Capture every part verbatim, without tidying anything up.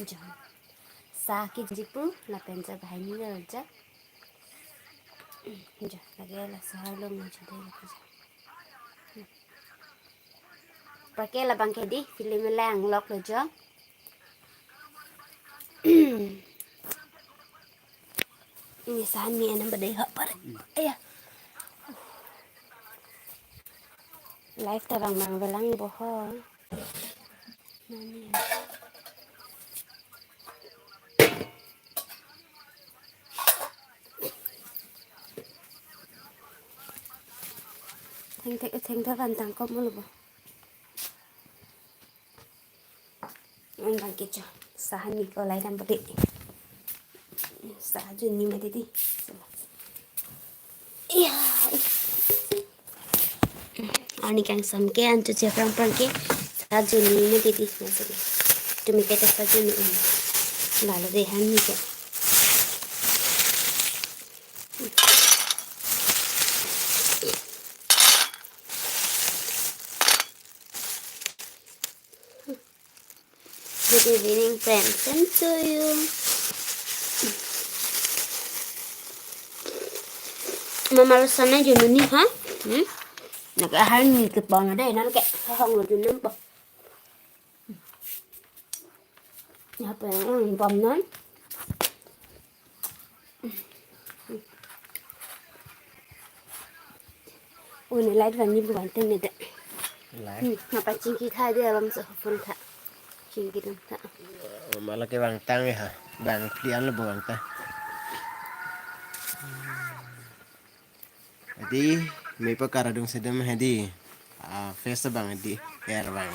Jo. Sa kiji pu lapen jo banghini lo jo. Jo, lake laso arlo nangchode lake jo. Aprke labang ke dei, film lang lok lo jo. Ini sahan ni enam bade hapar. Aya. Live ta bang bang velang bo ho. Nani ya. Thengthek, thengthek van tangkok mulu bo. Ang bang ke jo. Sahan ni ko lai dam bade. Sa juni ma dei dei. Iya. Arni kangsam ke ancho che prang prang ke. Sa juni ma dei dei. Tumi ke ta sa juni. Lalo dei han ni ke. Good evening, friends. Same to you. Mama Rosana jununi ha? Hmm? Nak ahar ni ke pon ada nan ke hong lo junun po. Apa yang hmm, pom nan? Uni light van ni bukan tene de. Light. Hmm, apa chingki tha de alam so phone tha. Chingki dum tha. Mala ke bang tang ya ha. Bang plian lo bang tang. Adi, me pa kara dung sedem hadi. Ah, face bang adi. Air bang.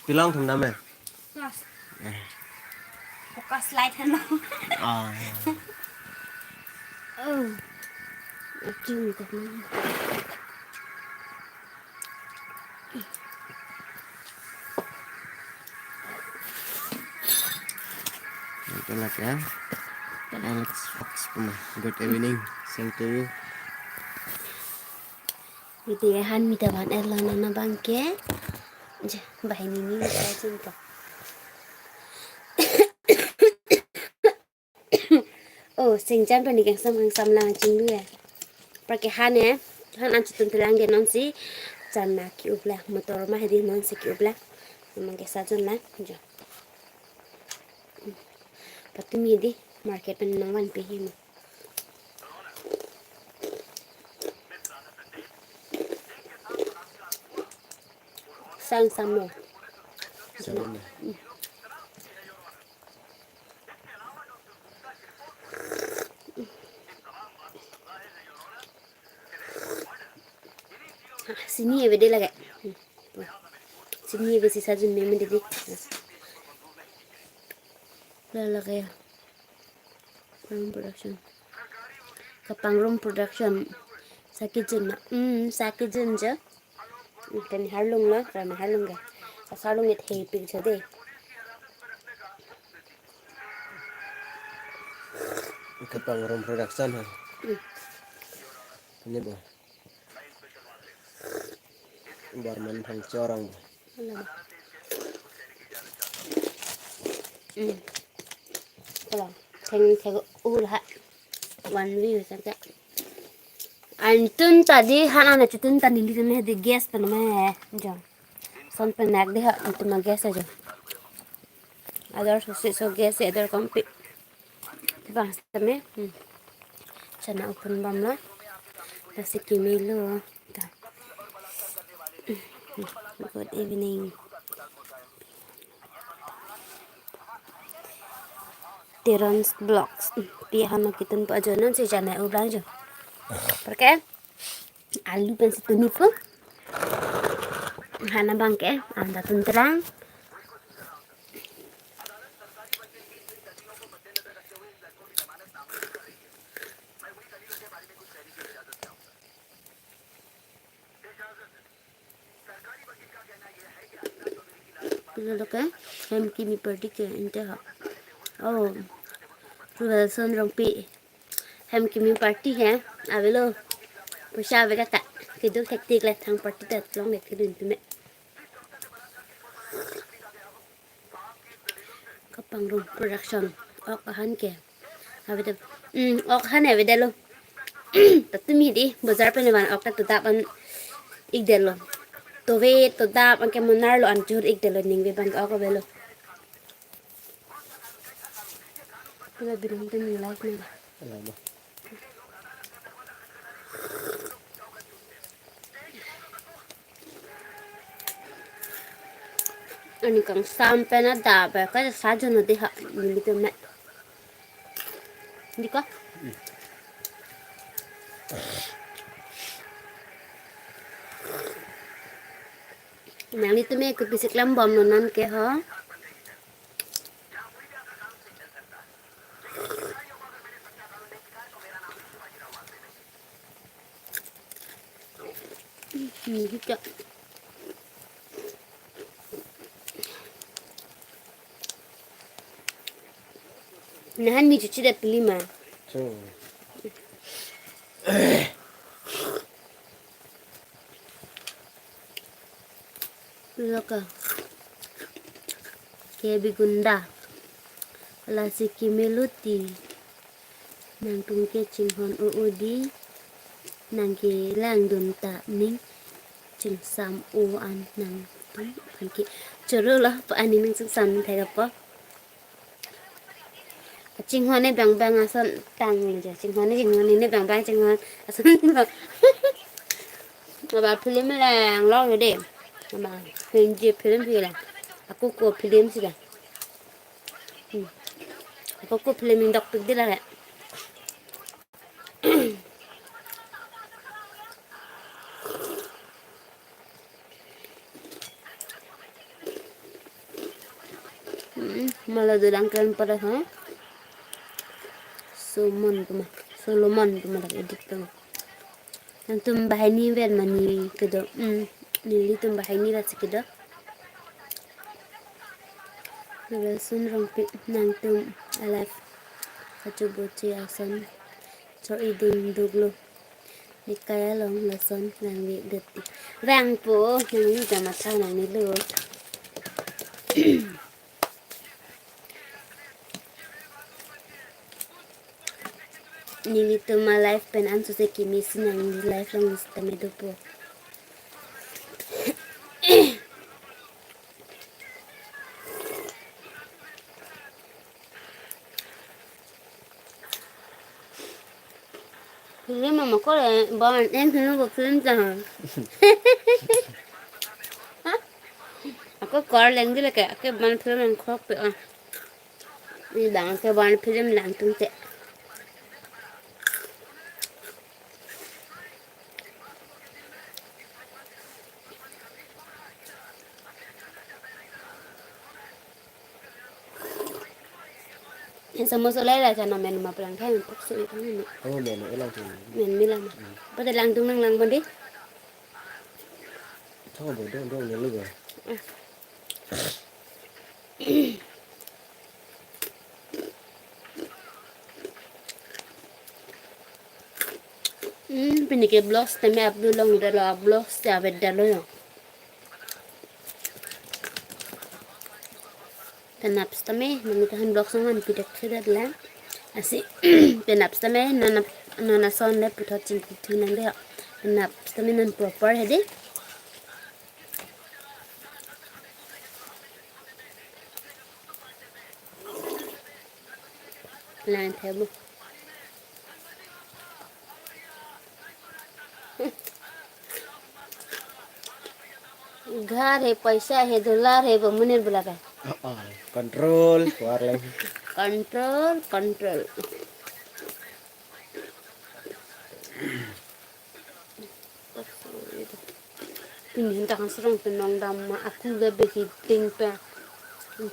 Pilong thum dam eh? Focus. Focus light heno. Ah. Oh. Acung ko. Ito lang ya. Alex Fox puma. Good evening. Same to you. Iti han mita van erla nana bang ke. Je, banghini ni mita jin ka. Oh, singjan pani kangsam kangsam lang chinglu ya. Aprke han ya. Han an chutun telang ke non si. Chana ki upla. Motor ma hedi non si ki upla. Mang ke sa jun lang. Jo. Patumi di market pen nangvanpi himo. Sang samo. Salam. Sini ya beda lagi. Sini besi sajun memang didi. Lala kaya. Kapangrum Production. Kapangrum Production. Sakijun ma. Hmm, sakijun jo. Kani harlung lo, kani harlung ga. Asarlung it hei pik jo de. Kapangrum Production ha. Hmm. Ini bo. Barman Phangcho arong. Hmm. Kalau theng theng ul ha. One view sangka. Antun tadi hana na chutun tadi di tun di gas pen ma he. Jong. Son pen nak di ha antun ma gas aja. Ador so so gas ador kompi. Bang sitame. Hmm. Chana open bam lo. Lasi kimi lo. Ta. Good evening. Teron's Vlogs. Hmm. Pi hano kitun pa jo non si chana ublang jo. Aprke? Alu pen si tuni pu. Hana bang ke, anta tun terang. Pilo lo ke, hem kimi party ke inte ha. Oh, Wilson Rongpi. Hem kimi party he, avelo. Poisa ave kaka. Keduk hektik le thang party ta longle kedun tume. Kapangrum Production. Ok ahan ke. Avedetlo. Hmm, ok ahan avedetlo. Tatumi di, bazar pen van ok ta todap an ikdetlo. Tove todap anke monarlo, an chur ikdetlo, ningve abang ok avelo. Pula binong tumi live na. Alam mo. Ani kangsam pen adap, ka sajon dei ha, nelitum me. Dei ko? Nanglitum me kopi si klembomlo non ke ho. Hmm, hita. Nahan mi chuchi da pili ma. So. Loka. Ke bigunda. Lasi kimelu ti. Nangtum ke chinghon o o di. Nang kelangdun ta ning chingsam o an nangtum aphan ke. Choro lo pa ani nang chingsam thek apo. Chinghon ne bang bang ason tanglo ja. Chinghon ne, chinghon ne bang bang chinghon ason lo. Aba film lang lo de. Aba Hindi film si la. Ako ko film si la. Hmm. Ako ko film indok pik di la. Hmm, malah dolang keren pada ha. Solomon tu ma, Solomon tu ma lagi edik tu. Nangtum banghini vet ma ne kedo. Hmm, nelitum banghini vet si kedo. Lason Rongpi nangtum a-live kachoboche ason cho idun duklo. Nekai along lason nangvedet ti. Vangpo, nangli jama thau nangnelo. Nelitum a-live pen ansose kimi si nangli live along sitame dopo. Film ama kore ban en hinu bo film ta ha. Ako kor leng di lake, ake ban film en khok pe ah. Ni bang ake ban film langtung te. Yang samosa lai la chana men ma pelang thai men pok sui thang ni. Oh, men elang thang. Men mi lang. Hmm. Pate langtung nang lang bandi. Thang bo dong dong ne lu ba. Ah. Hmm, pini ke vlogs tame upload longle lo, vlogs te avedetlo yo. Penap sitame, nami tahan vlogs nang pidak sudah la. Asi, penap sitame, nana, nana son le puthot chingki thu nang de yo. Penap sitame non proper hedi. Lang thebo. घर है, पैसा है, dollar है, bo monit bulak hai. Ah, ah, control, kuar lang. Control, control. Pini hin ta kan serong penong dam ma aku le behiting pe.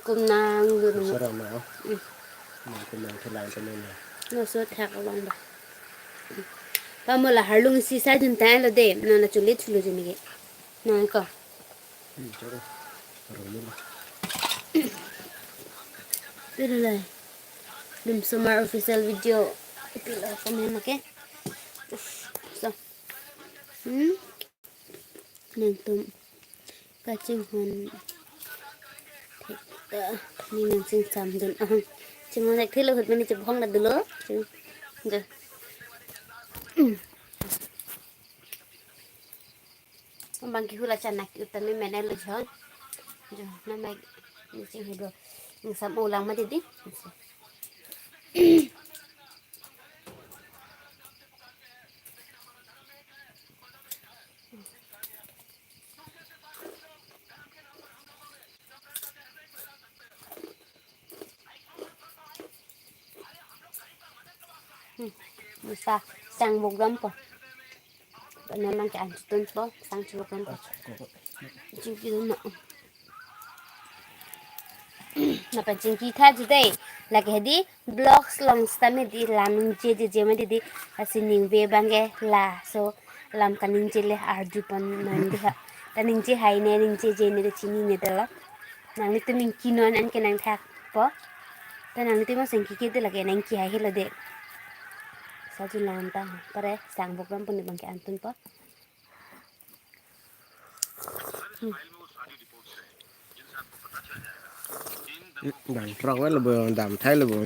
Kum nang dun. Serong ma, oh. Hmm. Nang kum nang thelang temen na. Lo so thak along ba. Pamola harlung si sa jun ta lo de. Nana chuli chulu jun ke. Nang ko. Hmm, choro. Harlung ni ba. Pero lai. Dum Somar official video. Ipilo comment, okay? Uff, so. Hmm? Nangtum kachinghon thek, ah, ne nangchingsamdun ahang. Chinghon thekthelo ahut mane chibhong na dolo. Ching-, jo. Hmm. Bang ke hula chanak utam me mene lo jo. Jo, na mai ni chinghedo. Ingsam ulang ma didi. Hmm. Masa sang bok dam po. Namang ke an chitun po, sang chibok dam po. Chingki dun na. Napa chingki tha jude. Lake hedi vlogs along sitame di lam ningjejeje ma didi. Lasi ningve bang ke laso lam kaningje le arju pon nang di ha. Ta ningje hai ne ningjeje ne de chinine dolo. Nanglitum ningki non an ke nangthak po. Ta nanglitum ma sengki ke de lake nangki hai helo de. Sa ju lam ta pare sang bok dam pon bang ke an tun po. Dam throk lo bo, dam thai lo bo.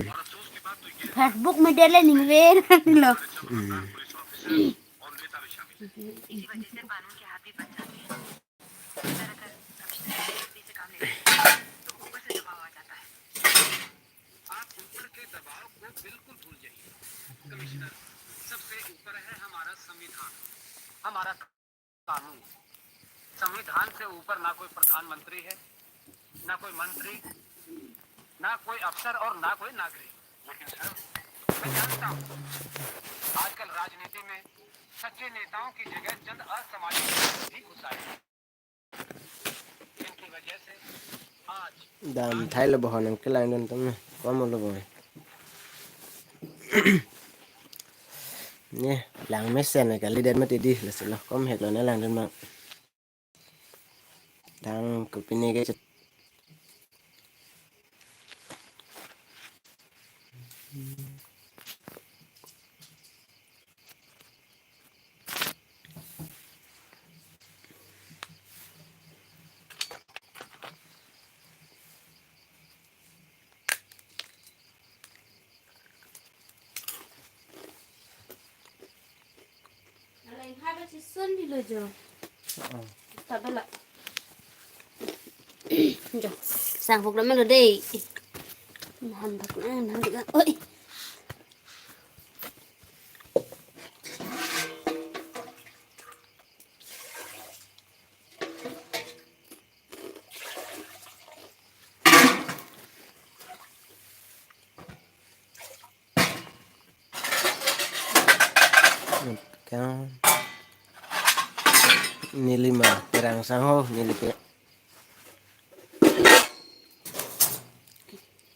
Facebook me dele ningve lo. Hmm. कानून। संविधान से ऊपर ना कोई प्रधानमंत्री है, ना कोई मंत्री, ना कोई अफसर और ना कोई नागरिक। लेकिन सर, मैं जानता हूँ, आजकल राजनीति में सच्चे नेताओं की जगह चंद असामाजिक तत्व भी घुस आए हैं। इनकी वजह से आज dam thai lo bo, nang kelang dun tum kom lo bo. Ne lang mesen kali det mati di, lasi lo kom hek lo ne langdun ma. Dang kopine ke chet. Alai ha ba si sun di lo jo. Tabela. Jo. Sang bok dam lo dei. Mahan bak na, mahan bak na. Oi. Kang neli ma perang sangho neli pe.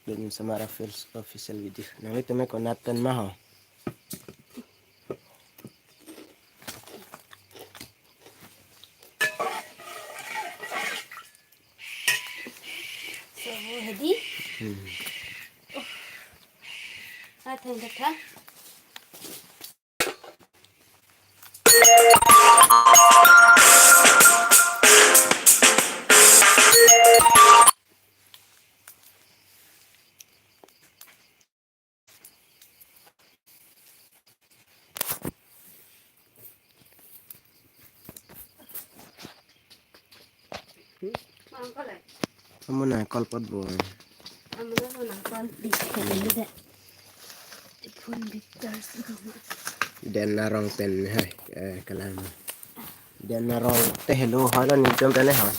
Dun sama Rafael official video. Nanglitum me konat pen ma ho. So, hedi. Hmm. Ah, thang tha. Amo nangkol pot bo. Amo nangkol di kali de. Phone bitter si di. Den arong pen hai, eh, kalang. Den arong te hello hai lo ni jom pen hai.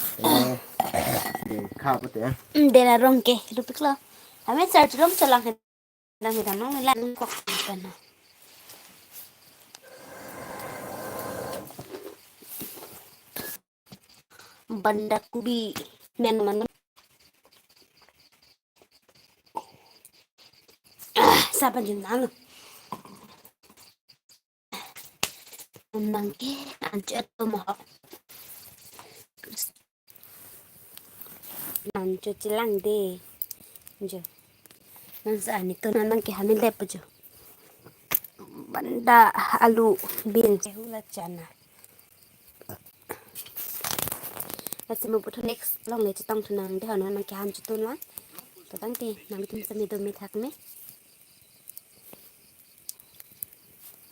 Eh, den kha pote. Mm, den arong ke, hello piklo. Hame charge room chalang hai. Dam dam nong la kok pen. Banda kobi nen man. Ah, sapan jin nang. Nang ke anchot to mo. Nang cho chelang de. Jo. Nang sa ani to nang ke hame lep jo. Banda alu bin. Hula chana. Lasi mo puthot next along le chetong thu nang dei, hano nang kehan chetun lang. To tangte nanglitum sitame dome thakme.